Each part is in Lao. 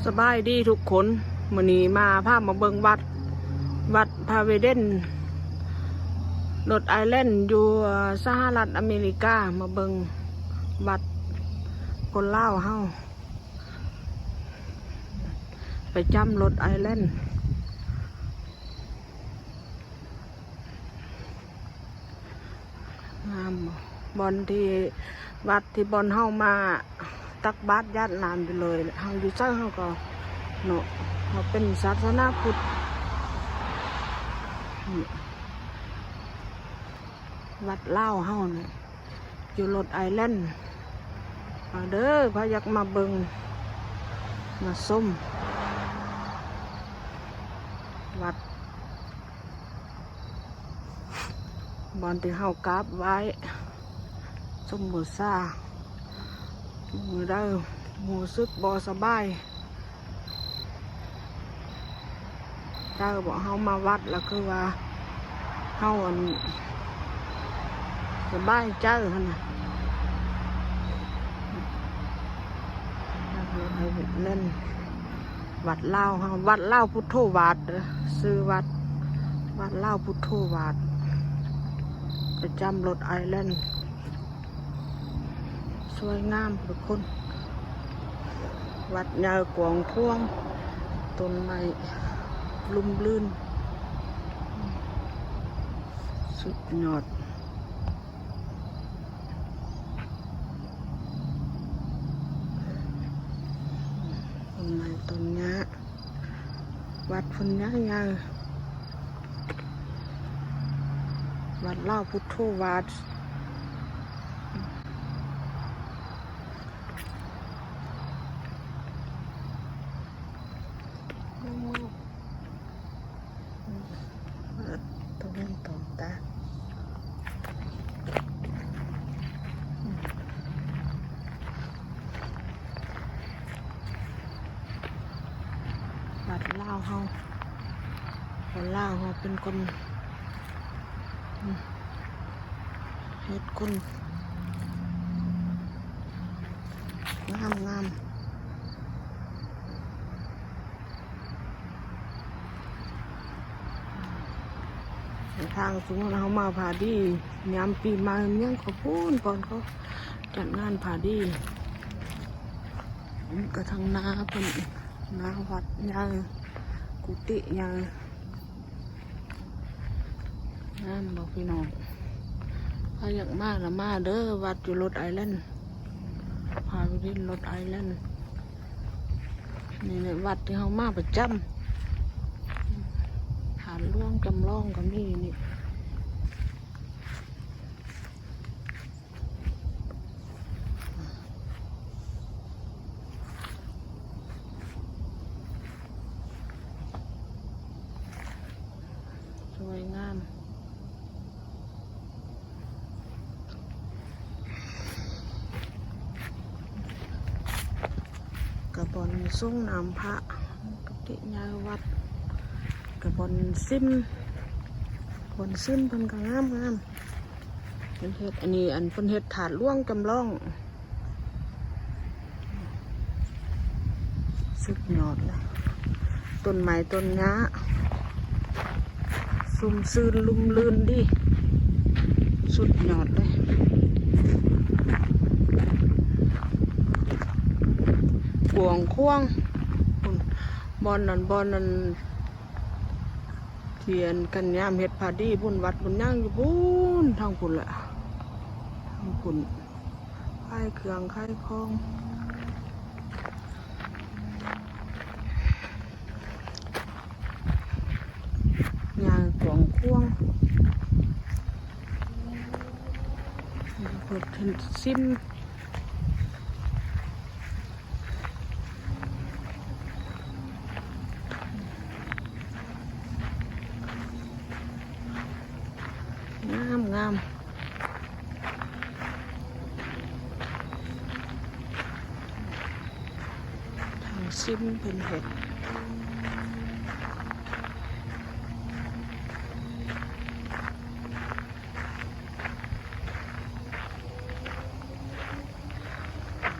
ສະບາຍດີທຸກຄົນ, ມື້ນີ້ມາ ພາມາເບິ່ງວັດ ວັດພຣາວິເດນ ໂຣດໄອແລນ ຢູ່ສະຫະລັດອາເມລິກາ. ມາເບິ່ງວັດຄົນລາວເຮົາ ປະຈຳໂຣດໄອແລນ. ງາມບໍ່? ບ່ອນທີ່ ວັດທີ່ບ່ອນເຮົາມາຕັກບາດຢາດນ້ຳຢູ່ເລີຍ. ເຮົາຢູ່ໃສເຮົາກໍເນາະ, ເຮົາເປັນສາສະໜາພຸດ. ນີ້ ວັດລາວເຮົານີ້ ຢູ່ໂຣດໄອແລນ. ມາເດີ ໃຜຢາກມາເບິ່ງມາຊົມວັດ ບ່ອນທີ່ເຮົາກາບໄຫວ້ຊົມບູຊາ. ມື້ໃດຮູ້ສຶກບໍ່ສະບາຍ ເຈົ້າບອກເຮົາມາວັດແລ້ວຄືວ່າເຮົາ ອັນ ສະບາຍໃຈຫັ້ນນະ. ເຮົາໃຫ້ເລ່ນວັດລາວເຮົາ ວັດລາວພຸດໂທວາດເດີ ຊື່ວັດ ວັດລາວພຸດໂທວາດ ປະຈຳໂຣດໄອແລນ. ສວຍງາມທຸກຄົນ, ວັດໃຫຍ່ກວ້າງຂວາງ, ຕົ້ນໄມ້ຮົ່ມລື່ນ ສຸດຍອດ. ຕົ້ນໄມ້ຕົ້ນຫຍ້າ ວັດເພິ່ນໃຫຍ່ໆ ວັດລາວພຸດໂທວາດ. ຕອງເງິນຕອງຕາ ວັດລາວເຮົາ ຄົນລາວເຮົາເປັນຄົນເຮັດ ຄົນງາມໆ. ທາງຊຸມເຮົາມາພາດີ ຍາມປີໃໝ່ຍັງເຂົາພຸ້ນ ບ່ອນເຂົາຈັດງານພາດີ. ກະທາງໜ້າເພິ່ນ ໜ້າວັດໃຫຍ່ ກຸຕິໃຫຍ່. ງາມບໍ່ພີ່ນ້ອງ? ໃຜຢາກມາລະມາເດີ ວັດຢູ່ໂຣດໄອແລນ ພຣາວິເດນ ໂຣດໄອແລນ. ນີ້ແຫຼະວັດທີ່ເຮົາມາປະຈຳ, ທາດຫຼວງຈຳລອງກໍມີນີ້. ສວຍງາມ. ກະບ່ອນສົ່ງນ້ຳພະ ກະຕິໃຫຍ່ວັດ, ກະບ່ອນຊິມ, ບ່ອນຊິມເພິ່ນກະງາມໆ. ເພິ່ນເຮັດ ອັນນີ້ ອັນເພິ່ນເຮັດທາດຫຼວງຈຳລອງ. ສຸດຍອດເລີຍ ຕົ້ນໄມ້ຕົ້ນຫຍ້າ ຊຸ່ມຊື່ນລຸ່ມລື່ນດີ ສຸດຍອດເລີຍ ກວ້າງຂວາງ. ພຸ້ນ ບ່ອນນັ້ນ ບ່ອນນັ້ນ ທີ່ອັນກັນຍາມເຮັດພາດີພຸ້ນ ວັດບຸນຍາງຢູ່ພຸ້ນ ທາງພຸ້ນແຫຼະ ທາງພຸ້ນ. ຂາຍເຄື່ອງຂາຍຂອງ ຍ່າງກວ້າງຂວາງ ເພິ່ນຊິມ ງາມໆ. ທາງຊິມເພິ່ນເຮັດ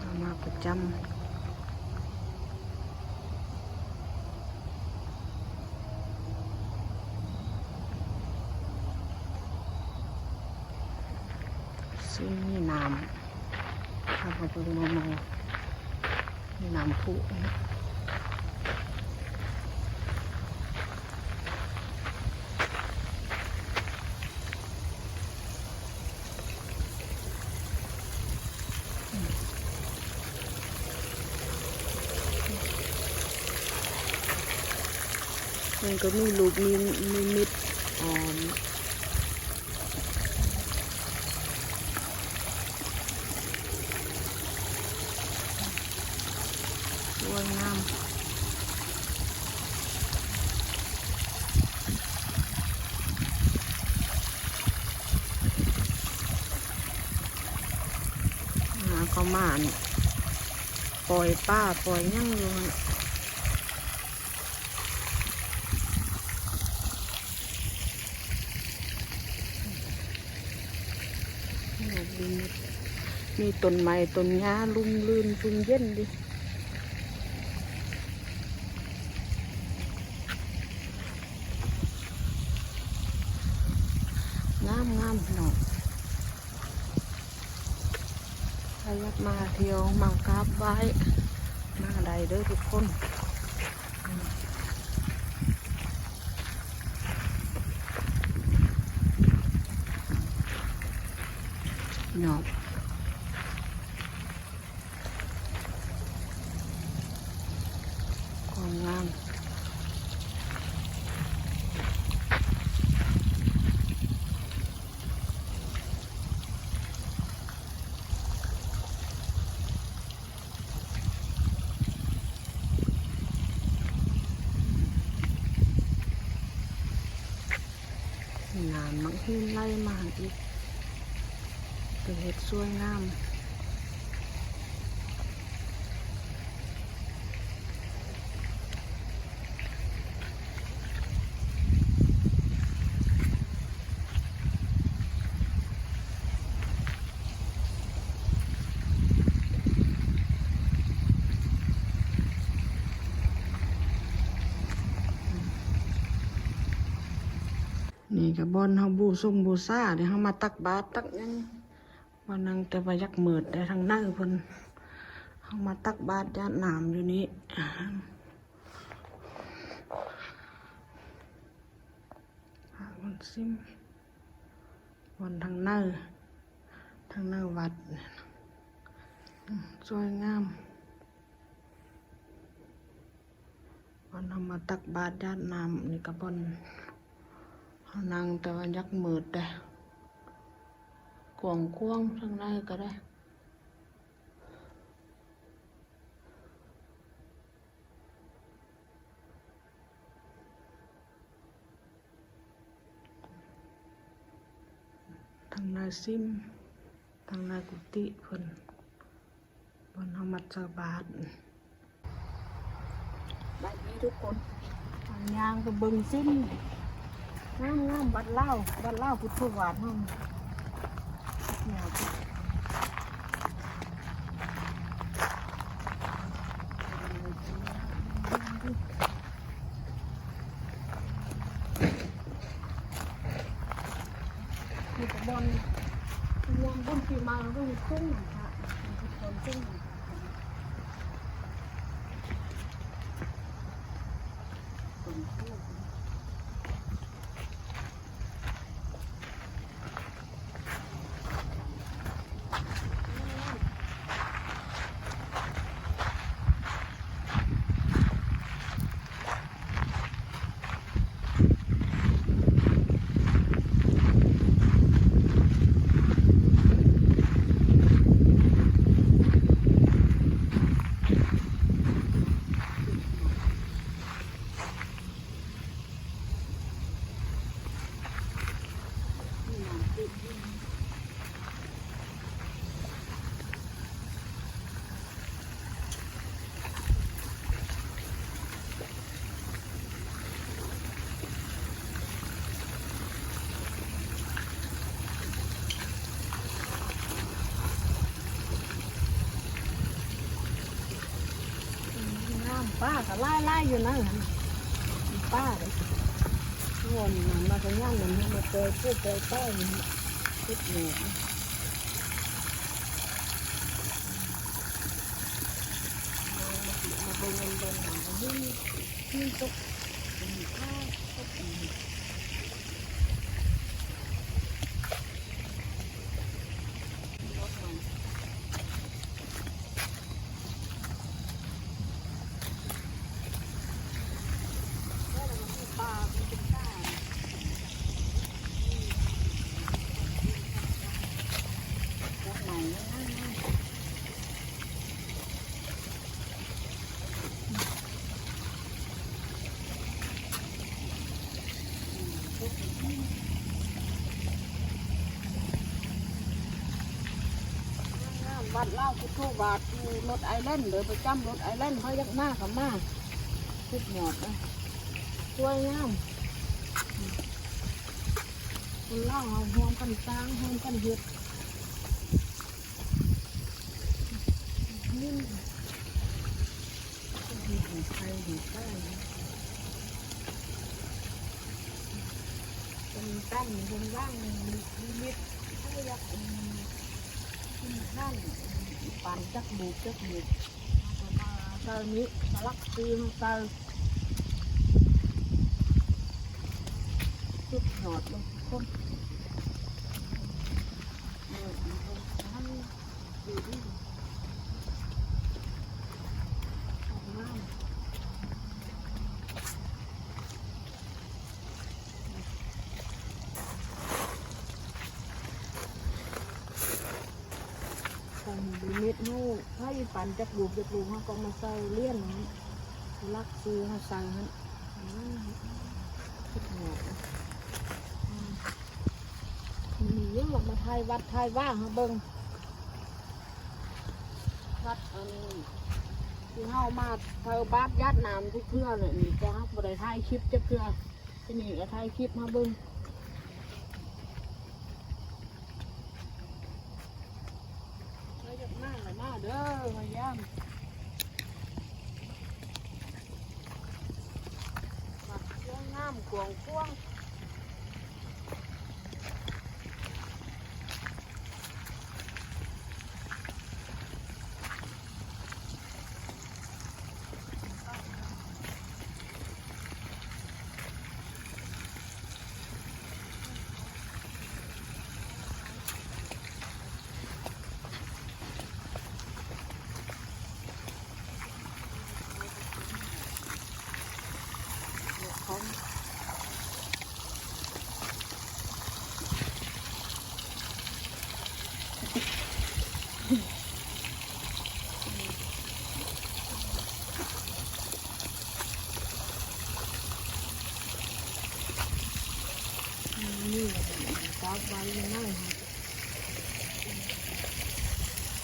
ເອົາມາປະຈຳ. ເບິ່ງມາໃໝ່ ນ້ຳພຸ. ມັນກໍມີລູກນິ ນິມິດ ອອມ ສວຍງາມ. ຫາເຂົາມາ ອັນ ປ່ອຍປາປ່ອຍຫຍັງຢູ່ຫັ້ນ. ມີຕົ້ນໄມ້ຕົ້ນຫຍ້າ ຮົ່ມລື່ນຊຸ່ມເຢັນດີ ງາມໆ ພີ່ນ້ອງ. ໃຜຢາກມາທ່ຽວ ມາກາບໄຫວ້ ມາໄດ້ເດີທຸກຄົນ. ເນາະ ຄວາມງາມ. ນ້ຳໝາກຫີນໄຫຼມາອີກ ເປັນເຮັດສວຍງາມ. ນີ້ກໍບ່ອນເຮົາບູຊົງບູຊາເດ້ ເຮົາມາຕັກບາດຕັກຫຍັງ ບ່ອນນັ້ນ ແຕ່ວ່າຢາກມືດໄດ໋ ທາງໃນເພິ່ນ ເຮົາມາຕັກບາດຢາດນ້ຳຢູ່ນີ້. ຫາຄົນຊິມ ບ່ອນທາງໃນ ທາງໃນວັດ ອືມ ສວຍງາມ. ບ່ອນເຮົາມາຕັກບາດຢາດນ້ຳ ນີ້ກໍບ່ອນເຮົານັ່ງ ແຕ່ວ່າຢາກມືດເດ້ ກວ້າງຂວາງທາງໃນກໍໄດ້. ທາງໃນຊິມ ທາງໃນກຸຕິເພິ່ນ ບ່ອນເຮົາມາໃສ່ບາດ. ໄດ້ດີທຸກຄົນ ຍ່າງໄປເບິ່ງຊິມ ງາມໆ ວັດລາວ ວັດລາວພຸດທະວາດເຮົາ. ມີແຕ່ບ່ອນ ບ່ອນທີ່ມາເບິ່ງເຊິ່ງນັ້ນ ພະ ເພິ່ນເຊິ່ງນັ້ນ. ງາມ ປາກໍຫຼາຍໆ ຢູ່ນັ້ນ ປາເດ້ ໂອ້ ນີ້ມັນມາກັນຍາມນັ້ນ ມາເປີດ ເປີດໄປນີ້ ເຮັດແໜ້ ນີ້ ວັດລາວພຸດໂທວາດ ຢູ່ໂຣດໄອແລນເດີ ປະຈຳໂຣດໄອແລນ ໃຜຢາກມາກໍມາ ສຸດຍອດເລີຍ ສວຍງາມ ຄົນລາວເຮົາຮ່ວມກັນສ້າງ ຮ່ວມກັນເຮັດ ເຮັດໃຫ້ໄປໃຫ້ໄປ ເພິ່ນຕັ້ງເພິ່ນວາງນິມິດ ໃຜຢາກ ເອີ ກິນນັ້ນ ປັນຈັກລູກຈັກລູກ ເຮົາກໍມາໃສ່ນີ້ ສະຫຼັກຊື່ໃສ່ ສຸດຍອດເລີຍທຸກຄົນ ເອີ ເຮັດໃຫ້ໄປປັນຈັກລູກຈັກລູກ ເຮົາກໍມາໃສ່ລຽນ ຫຼັກຊື່ເຮົາໃສ່ຫັ້ນ ອືມ ສຸດຍອດ ອືມ ມື້ນີ້ຍັງອອກມາຖ່າຍວັດຖ່າຍວາໃຫ້ເບິ່ງ ວັດອັນທີ່ເຮົາມາໃສ່ບາດຢາດນ້ຳທຸກເທື່ອແຫຼະນີ້ ແຕ່ເຮົາບໍ່ໄດ້ຖ່າຍຄລິບຈັກເທື່ອ ທີນີ້ກໍຖ່າຍຄລິບໃຫ້ເບິ່ງ ໃຜຢາກມາກໍມາເດີ ມາຢາມ ວັດສວຍງາມກວ້າງຂວາງ. ນີ້ແຫຼະ ຕາກໄວ້ຢູ່ນັ້ນ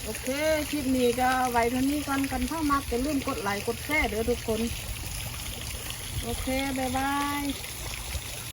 ໂອເຄ ຄລິບນີ້ກໍໄວ້ເທົ່ານີ້ກ່ອນ ຄັນເຮົາມັກ ຢ່າລືມກົດໄລກົດແຊເດີທຸກຄົນ ໂອເຄ ບາຍບາຍ.